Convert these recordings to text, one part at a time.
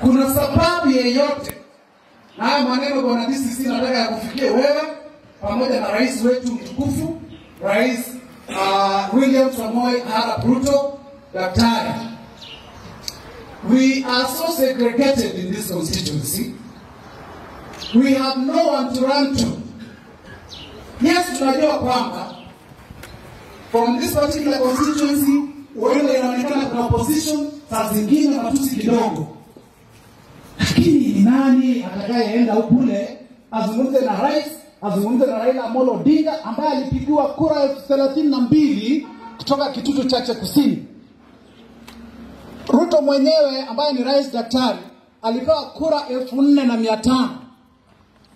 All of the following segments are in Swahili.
Kuna sababu yeyote, na haya maneno bwana DCC nataka yakufikie wewe pamoja na rais wetu mtukufu, Rais William Samoei Arap Ruto, daktari. We are so segregated in this constituency. We have no one to run to. Yes, tunajua kwamba from this particular constituency wewe inaonekana kuna opposition, saa zingine matusi kidogo, lakini ni nani atakayeenda kule azungumze na rais, azungumze na Raila Amolo Odinga ambaye alipigiwa kura 32,000 kutoka Kitutu Chache Kusini? Ruto mwenyewe ambaye ni rais daktari alipewa kura 4,500.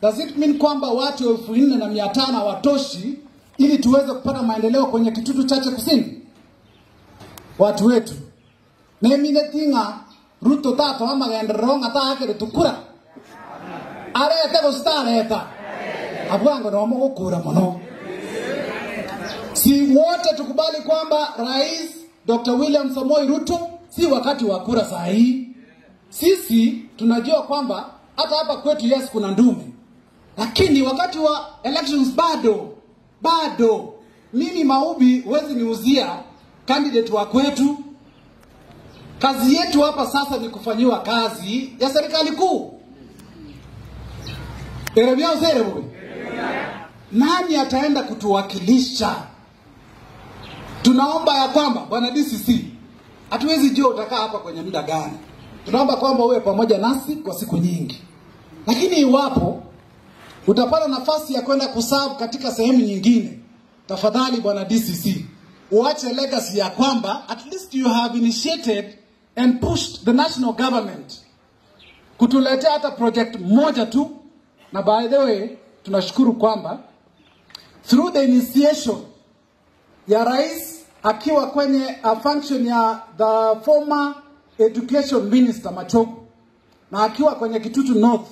Does it mean kwamba watu 4,500 hawatoshi ili tuweze kupata maendeleo kwenye Kitutu Chache Kusini? Watu wetu neminetinga Ruto tato amagenderero ng'atakere tukura arete gositareta abwango nomo gukura mono. Si wote tukubali kwamba Rais Dr. William Samoei Ruto si wakati wa kura saa hii. Sisi tunajua kwamba hata hapa kwetu yes kuna ndume, lakini wakati wa elections bado. Mimi Maubi huwezi niuzia candidate wa kwetu. Kazi yetu hapa sasa ni kufanyiwa kazi ya serikali kuu. Nani ataenda kutuwakilisha? Tunaomba ya kwamba bwana DCC, hatuwezi jua utakaa hapa kwenye muda gani. Tunaomba kwamba uwe pamoja nasi kwa siku nyingi. Lakini iwapo utapata nafasi ya kwenda kuserve katika sehemu nyingine, tafadhali bwana DCC, uache legacy ya kwamba at least you have initiated and pushed the national government kutuletea hata project moja tu. Na by the way, tunashukuru kwamba through the initiation ya rais akiwa kwenye a function ya the former education minister Machogu, na akiwa kwenye Kitutu North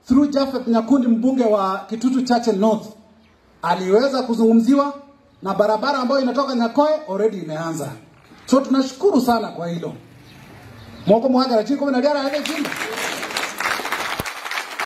through Japheth Nyakundi mbunge wa Kitutu Chache North, aliweza kuzungumziwa na barabara ambayo inatoka Nyakoe already imeanza. So tunashukuru sana kwa hilo. Mwoko mwagara chiko na diara yake chini.